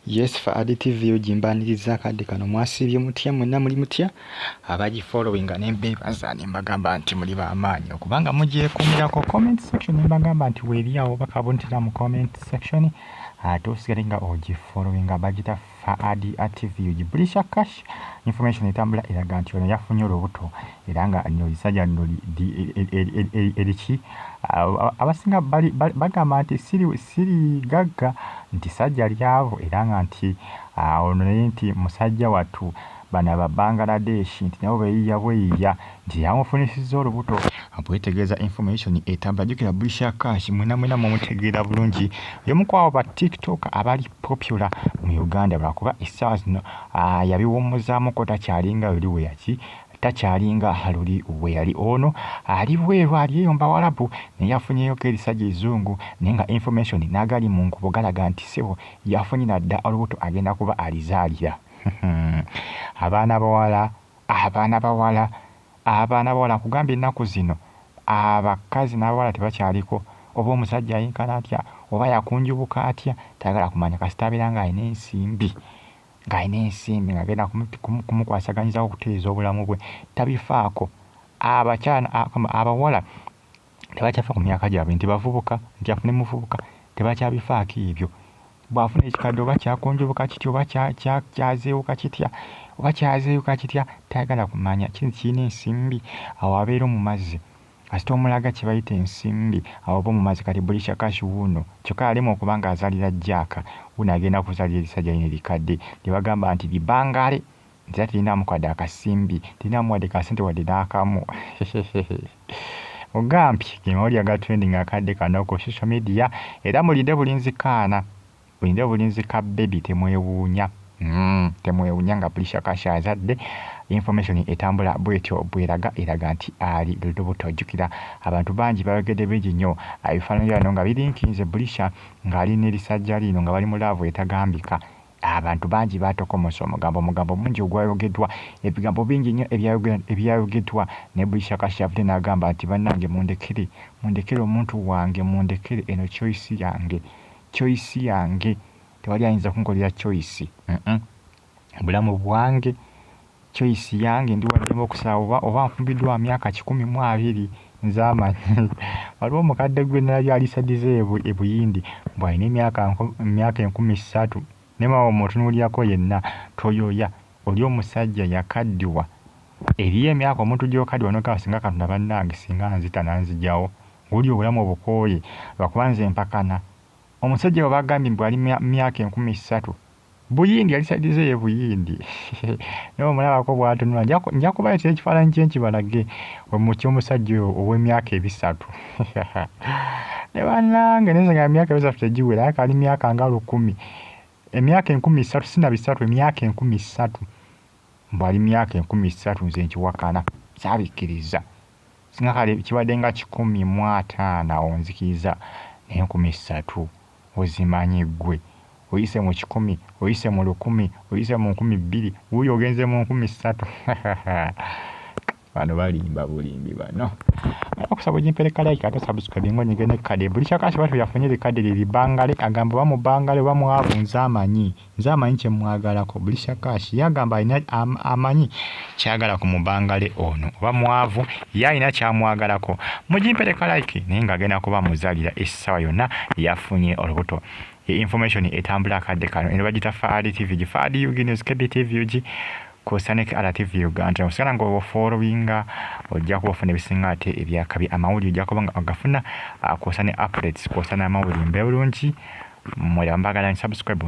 Yes, Faadi TV ogimbaniriza akadde kano. Mwasiibye mutya mwenna? Muli mutya abagifollowinga? Ne mbeebaza ne mbagamba nti muli b'amaanyi okubanga mugyekuumirako. Comment section ne mbagamba nti weeri awo bakabuntira mu comment section, ate osigale nga ogifollowinga. Bagita Faadi TV UG. Bulisha Cash, information etambula eraga nti ono yafunye olubuto, era nga nno lisajja nno eriki abasinga bagamba nti siri gagga, nti sajja lyavu, era nga nti ono naye nti musajja wattu bano aba Bangladesh nti nabo beeyiya bweyiya nti yamufunisizza olubuto. Bwetegeeza information etambula. Jjukira Bulisha Cash mwena mwena mumutegeera bulungi, y'omu ku abo ba TikTok abali popular mu Uganda, lwakuba essaawa zino yabiwummuzaamuko, takyalinga luli we yaki, takyalinga luli we yali. Ono ali bweru, ali eyo mbawalabu, naye yafunyeeyoko erisajja ezzungu, naye nga information n'agali mu nkubo galaga nti ssebo yafunye nadda olubuto, agenda kuba alizaalira. Abaana bawala, abaana bawala, abaana bawala, nkugambye ennaku zino abakazi n'abawala tebakyaliko. Oba omusajja ayinkana atya, oba yakunjubuka atya, tayagala kumanya, kasita abeera ng'alina ensimbi, ng'alina ensimbi ng'agenda kumukwasaganyizaako okutereeza obulamu bwe, tabifaako. Abakyala, abawala tebakyafa ku myaka gyabwe nti bavubuka, nti afune muvubuka, tebakyabifaako ebyo. Bw'afuna ekikadde, oba kyakunjubuka kitya, oba kyazeewuka kitya, oba kyazeewuka kitya, tayagala kumanya. Kiri kirina ensimbi, awo abeera omu mazzi. Kasita omulaga kye bayita ensimbi, awo oba omu mazzi. Kati Bulisha Cash wuuno, kyokka yalema okuba ng'azaalira Jack, wuuno agenda kuzaalira erisajja lino erikadde lye bagamba nti libangale, nti era tirinaamu kwadde akasimbi, tirinaamu wadde kasente wadde n'akamu. Ogambye ge mawulire aga trending akadde kano ku social media, era mulinde bulinzi kaana, mulinde bulinzi ka baby. Temwewuunya, temwewuunya nga Bulisha Cash azadde. Information etambula bwetyo bweraga, eraga nti ali lubuto. Jjukira abantu bangi bayogedde bingi nnyo. Ebifaananyi byano nga birinkinze Bulisha ng'ali n'erisajja lino nga bali mu love etagambika, abantu bangi batokomosa omugambo, omugambo mungi ogwayogeddwa, ebigambo bingi nnyo ebyayogeddwa. Ne Bulisha Cash avudde n'agamba nti bannange mundekere, mundekere omuntu wange, mundekere, eno choice yange, choice yange, tewali ayinza kunkolera choice. Bulamu bwange, choice yange, ndi waddembe okusaba oba nfumbiddwa myaka 120, nze amanyi. Waliwo omukadde gwe nalabye alisadize e Buyindi mbw alina emyaka 3000, naye maama omutunuulirako yenna toyoya, oli omusajja yakaddiwa. Eriyo emyaka omuntu gy'okaddiwa n'ogamba singa Katonda bannange singa nzita nanzigyawo, ng'oli obulamu obukooye, lwakuba nze mpakana. Omusajja bwe bagambye mbu ali myaka 3000 Buyindi, alisadize ye Buyindi, naye omulabako bw'atunula. Nja kubaleetera ekifaananyi kye nkibalage ky'omusajja oyo ow'emyaka 300. Ne bannange naye nga emyaka 300 tegiwera, aka ali myaka nga 1000, emyaka 3000, si na bisatu, emyaka 3000, mbu ali myaka 3000. Nze nkiwakana, saabikkiriza. Singa kale kibadde nga 150, awo nzikiriza, naye 3000 ozimanyi ggwe, oyise mu 100, oyise mu 1000, oyise mu 2000, wuuyo ogenze mu 3000. Bano balimba bulimbi bano. Okusaba ogimpereka like ate subscribe nga onyige nekkade. Bulisha Cash bwatyo yafunye erikadde lye libangale, agamba oba mubangale oba mwavu, nze amanyi, nze amanyi kye mmwagalako. Bulisha Cash ye agamba alina amanyi kyagala ku mubangale ono, oba mwavu, ye alina kyamwagalako. Mugimpereka like, naye ng'agenda kuba muzaalira essaawa yonna, yafunye olubuto. Information etambula akadde kano, eno bagita Faadi TV, Faadi UG News, KBTV UG, kwossa ne RTV Uganda. Osigala nga ofollowinga, ojja kuba ofuna ebisinga ate ebyakabi, amawulire ojja kuba nga ogafuna, kwossa ne updates, kwossa n'amawulire. Mbe bulungi, mwera mbagala, subscribe.